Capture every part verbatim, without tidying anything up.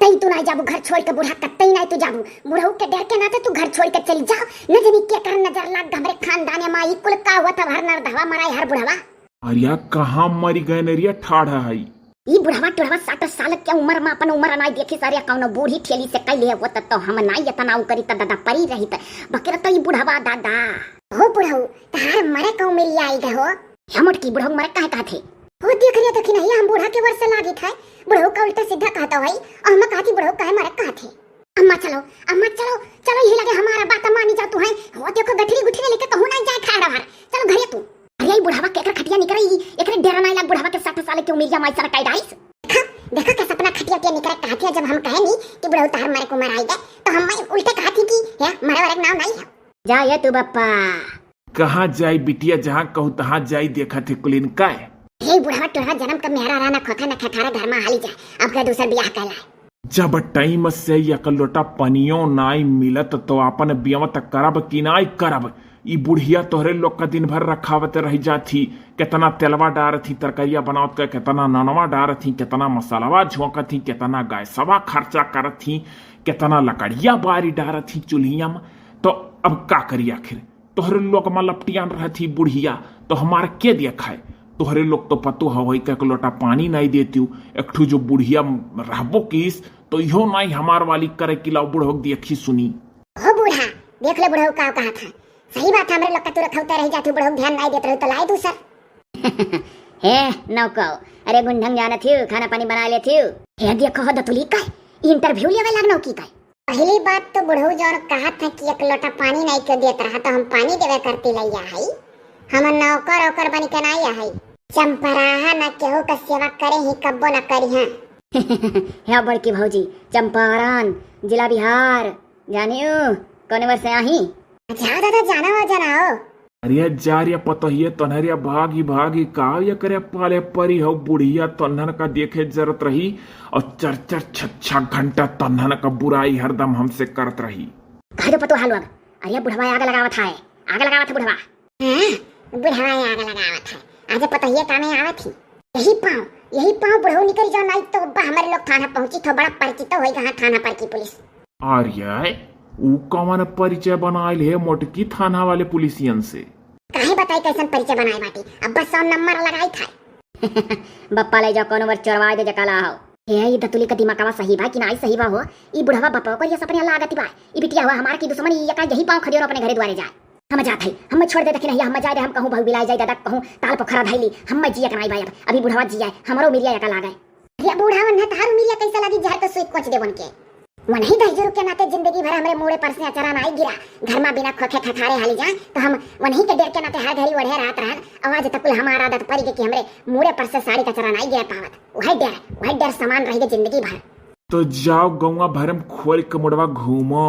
कत्तई तू नाई जाबू घर छोड़ के बूढ़ा, कत्तई नाई तू जाबू। बुढ़ऊ के डर के नाते तू घर छोड़ के चली जाओ। न जनी के कर नजर लाग हमरे खानदान मा, ई कुल का हुआ था, हर नरधवा मराई हर बुढ़वा। अरिया कहाँ मरी गए नरिया ठाढ़ा है। ई बुढ़वा टुढ़वा साठ साल के उम्र मा अपन उम्र नाई देखी सारे, कौनो बूढ़ी ठेली से कैले हो त, तो हम नाई इतना उ करी त दादा परी रही त, बकरा तो ई बुढ़वा दादा। हो बुढ़ऊ, तहार मरे का उम्र आई गए हो? हम मोटकी बुढ़ऊ मरे काहे कहत है? हो देख रिया, देखी नहीं हम बूढ़ा के वर्ष लागित है, बुढ़ऊ का उल्टा सीधा कहत है, और हम कहती बुढ़ऊ काहे मरे कहत है। अम्मा चलो, अम्मा चलो, चलो यही लगे हमारा बात मानी जा तू है। हो देखो गठरी गुठरी लेके कहूँ नाई जाए खाड़ा भार, चलो घरे तू। अरे ई बुढ़ावा के एकर खटिया निकरे, ई एकरे डेरा नाई लाग बुढ़ावा के साठ साल के उमिरिया माई सारा काई डाइस। देखा, देखा कैसे अपना खटिया उटिया निकरे कहत है, जब हम कहे नहीं कि बुढ़ऊ तहार मरे को मराई गए, तो हम माई उल्टे कहत ही कि है मरे वाले नाव नहीं है। जा ये तू बप्पा। कहाँ जाई बिटिया, जहाँ कहू तहाँ जाई, देखत है कुलिन काय। हे बुढ़ावा टोढ़ा जन्म का मेहरा रहा ना खोखा ना खटारा घर मा हाली जाए, अब का दूसर बियाह कहला। जब टाइम से एक लोटा पनियो नाई मिलत तो आपन बियवत करब कि नाई करब। ई बुढ़िया तोहरे लोग का दिन भर रखावत रह जात ही, केतना तेलवा डारत ही तरकरिया बनावत के, केतना ननवा डारत ही, केतना मसालवा झोंकत ही, केतना गैसवा खर्चा करत ही, केतना लकड़िया बारी डारत ही चूल्हिया में। तो अब का करी आखिर? तोहरे लोग मा लपटियान रहत ही बुढ़िया, तो हमार के देखाए? तोहरे लोग तो पतो है, वही का एक लोटा पानी नाई देती हूँ। एक ठू जो बुढ़िया रहबो किस, तो इहो नाई हमार वाली करे कि लाओ बुढ़ऊ देखी सुनी। हो बूढ़ा, देख ले बुढ़ऊ का कहा था। सही बात है, हमरे लोग का तू रखौते रह जाती, बुढ़ऊ ध्यान नाई देत रहू तो लाए दूसर। हे नौको, अरे गुंढंग जानत हियो, खाना पानी बना लेत हियो। हे देखो हो दतुली का, interview लेवे लाग नौकी का। पहली बात तो बुढ़ऊ जौन कहत है कि एक लोटा पानी नाई क्यों देत रहा, तो हम पानी देवे करती लैया है। हम नौकर ओकर बन के नाई है। चंपराहा न केहू का सेवा करे ही, कब्बो न करी हैं। हे बड़की भौजी, चंपारण, जिला बिहार, जानियो, कौन वर्ष से आही? जाओ दादा, जाना हो, जाना हो। अरे जा रे पतोहिए तन्हरिया, भागी भागी का ये करे पाले परी हो, बुढ़िया तन्हन का देखे जरत रही और चार चार छह छह घंटा तन्हन का बुराई हरदम हमसे करत रही। कह दो पतोहा लोग, अरे बुढ़वा आग लगावत है, आग लगावत है बुढ़वा। हाँ, बुढ़वा आग लगावत है, आज पतोहिए कामे आवत ही। यही पाँव, यही पाँव बुढ़ऊ निकल जाओ, नाई तो अब्बा हमारे लोग थाना पहुँची तो बड़ा परिचित होई, कहाँ थाना पर की पुलिस। अरे, ऊ कवन परिचय बनाइल हे मोटकी थाना वाले पुलिसियन से? काहे बताई कैसन परिचय बनाए बाटी? अब बस सौ नंबर लगाई था। बप्पा ले जाओ, कौनो बर चोरवा दे जकाला हो। हे, ई दतुली का दिमागवा सही बा कि नाई सही बा हो? ई बुढ़वा बप्पा को ये सपने लागत बा। ई बिटिया हुआ हमार की दुश्मन, ई का यही पाँव खदेरो अपने घरे द्वारे जाए। हम जात हई, हम छोड़ दे, देखी नहीं, हम जाए दे, हम कहूँ बहु बिलाई जाए दादा, कहूँ ताल पोखरा धैली, हम जिया के नाई बा अब। अभी बुढ़वा जिया है, हमरो मिरिया एका लागे। ये बूढ़ा मन है, तारू मिरिया कैसा लागी, जहर के सुई कोच दे बन के। वनही दहिजरू के नाते जिंदगी भर हमरे मूड़े पर से अचरा नाई गिरा। घर मा बिना खोखे खखारे हाली जा, तो हम वनही के डर के नाते हर घड़ी ओढ़े रहत रहन। आवाज तक कुल हमार आदत पड़ गई कि हमरे मूड़े पर से साड़ी का अचरा नाई गिरा पावत। वही डर, वही डर समान रही गई जिंदगी भर। तो जाओ गौवा भर में खोल के मुड़वा घूमो।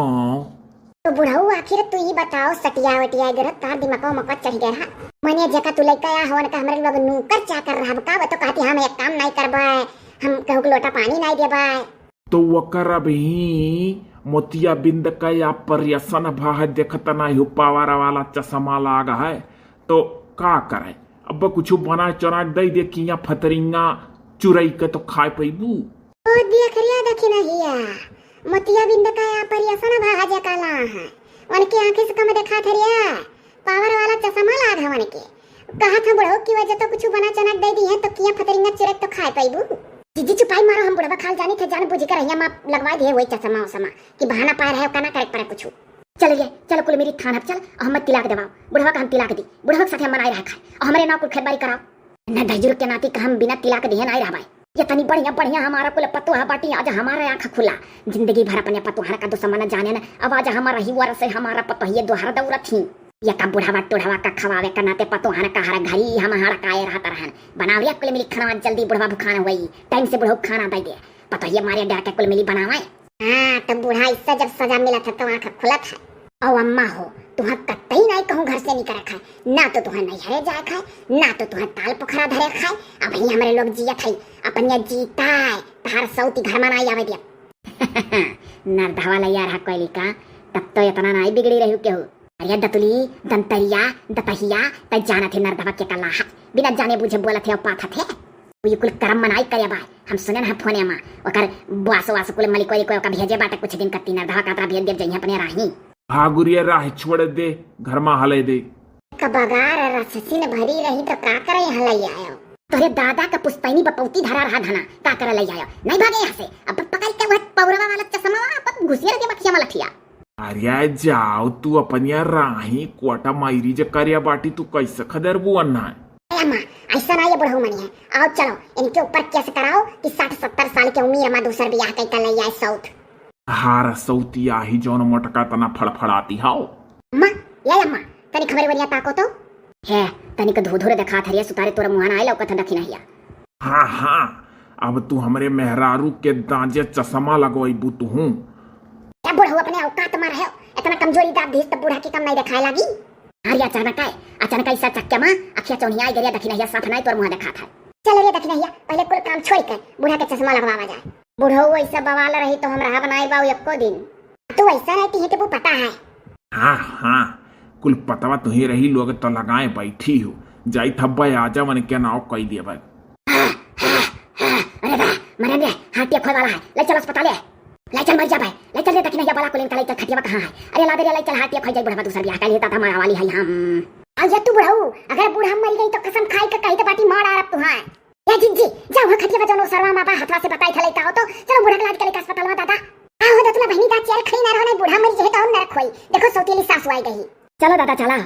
तो बुढ़ऊ, आखिर तू ई बताओ, सटिया वटिया गिरो, तार दिमागो मको चढ़ गया रहा। मने जेका तू लइका या हवन का हमरे लोग नौकर चाकर रहब का? वो तो कहती हम एक काम नाई करबे, हम कहू के लोटा पानी नाई देबे। तो वकर अबही मोतिया बिंद का या परियसन भा है, देखत नाई हो, पावर वाला चश्मा लाग है, तो का करे? अब कुछ बना चना दे दे किया फतरिंगा चुरई के तो खाए पैबू। ओ देख रिया, देखी नहिया, मोतिया बिंद का या परियसन भा है जेका ला है, उनके आँखें से कम देखा थरिया, पावर वाला चश्मा लाग है उनके। कहा था बुढ़ऊ कि वजह तो कुछ बना चना दे दी है तो किया फतरिंगा चुरई तो खाए पैबू। जीजी चुपाई मारो, हम बुढ़वा खाल जानी थे, जान बुझ के रहिया माँ लगवा दिए वही चश्मा उश्मा कि बहाना पाए रहे, का ना करे पड़े कुछ। चल रे, चल कुल मेरी थान अब चल, और हम तिलाक देवाओ। बुढ़वा का हम तिलाक दी, बुढ़वा के साथे हम मनाई रहा खाए, और हमरे नाव कुल खेत बाड़ी कराओ। न दहिजुर के नाती का हम बिना तिलाक दिए नाई रहबाई। ये तनी बढ़िया, बढ़िया हमारा कुल पतोहा बाटी, आज हमारा आँख खुला। जिंदगी भर अपने पतोहर का दुश्मन जाने न, अब आज हमारा ही वरस है, हमारा पतोहिए दोहर दौरत ही। ये का बुढ़ावा टुढ़ावा का खवावे का नाते पतोहर का हर घड़ी हम हड़काए रहत रहन। बनाओ रे कुल मिली खाना जल्दी, बुढ़वा भुखान हुई, टाइम से बुढ़ऊ खाना दे दे। पतोहिए मारे डर के कुल मिली बनावे। हाँ, तो बूढ़ा इससे जब सजा मिलत है तो आँख खुलत है। औ अम्मा हो, तुहँ कतई नाई कहूँ घर से निकरे खाए, ना तो तुहँ नैहरे जाए खाए, ना तो तुहँ ताल पोखरा धरे खाए। अबही हमरे लोग जियत है, अपनिया जीता है, तहार सौती घर मा नाई आवे दिया। नरधवा लैया रहा कोयली का, तब तो इतना नाई बिगड़ी रही केहू। अरे दतुली, दंतरिया, दतहिया, तै जानत है नरधवा के कला है, बिना जाने बूझे बोलत है और पाथत है। उ ये कुल करम मनाई करे बाय। हम सुने ना फोने मा, ओकर बासो वासो कुल मलिको को ओका भेजे बाटे कुछ दिन का तीन अरधवा कातरा भेज देब जइहे अपने राही। भागुरिया राह छोड़ दे, घर मा हले दे। का बगार रससिन भरी रही तो का करे यहाँ लइ आयो? तोरे दादा का पुस्तैनी बपौती धरा रहा धना, का करे लइ आयो? नहीं भागे यहाँ से, अब पकड़ के वह पौरवा वाला चश्मा अपन घुसिया के बखिया मा लठिया। अरे जाओ तू अपनिया राही कोटा मायरी जे करिया बाटी तू कैसे खदर बुअन है? ए अम्मा, ऐसा ना ये बुढ़ऊ मनी है। आओ चलो, इनके ऊपर केस कराओ कि साठ सत्तर साल के उम्र मा दूसर बियाह कई कर लइ आए सौत। हार सौतिया ही जौन मोटका तना फड़फड़ाती हाओ। अम्मा, ये अम्मा, तनिक हमरे वरिया ताको तो। हे, तनिक धूधुर देखात हरिया सुतारे तोर मुँह ना आए लौकत है दखिनहिया। हाँ, हाँ, अब तू हमरे मेहरारू के दाँजे चश्मा लगवैबू तुहूँ। ए बुढ़ऊ अपने औकात मा रहो, इतना कमजोरी दाब दीस तब बूढ़ा की कम नहीं देखाए लागी। अरे अचानक आए, अचानक ऐसा चक्के मा अखिया चौनिया आई गरिया दखिनहिया साफ नाई तोर मुँह देखात है। चल रे दखिनहिया, पहले कुल काम छोड़ के बूढ़ा के चश्मा लगवावा जाए। बुढ़ऊ ऐसा बवाल रही तो हम रहा बनाई बाऊ एको दिन। तू ऐसा रहती है कि वो पता है। हाँ, हाँ, कुल पतवा तुही रही लोग तो लगाए बैठी हो। जाई थब्बा आजा मन के नाव कई दिया भाई। हाँ, हाँ, हाँ, अरे बा, मरेंगे, हार्ट अटैक होए वाला है, ले चल अस्पताल है। ले चल मर जा भाई, ले चल रे दखिनहिया बला कुलिन का ले चल खटिया कहाँ है? अरे ला दे रे ले चल हार्ट अटैक हो जाए बुढ़वा दूसर बियाह कर लेता था मारा वाली है हम। अरे तू बुढ़ऊ, अगर बूढ़ा मर गई तो कसम खाई के कही तो बाटी मार आ रब तू हाँ। ए जिज्जी, जाओ वहाँ खटिया बजाओ, सरवा माँ बा हथवा से बताई था लेता हो तो। चलो बूढ़ा के लाद के लेके अस्पताल मा दादा। हाँ हो दतुला बहनी दा चेयर खड़ी ना रहो, नहीं बूढ़ा मर जाए तो और नरक होई। देखो सौतीली सासू आई गई। चलो दादा चला।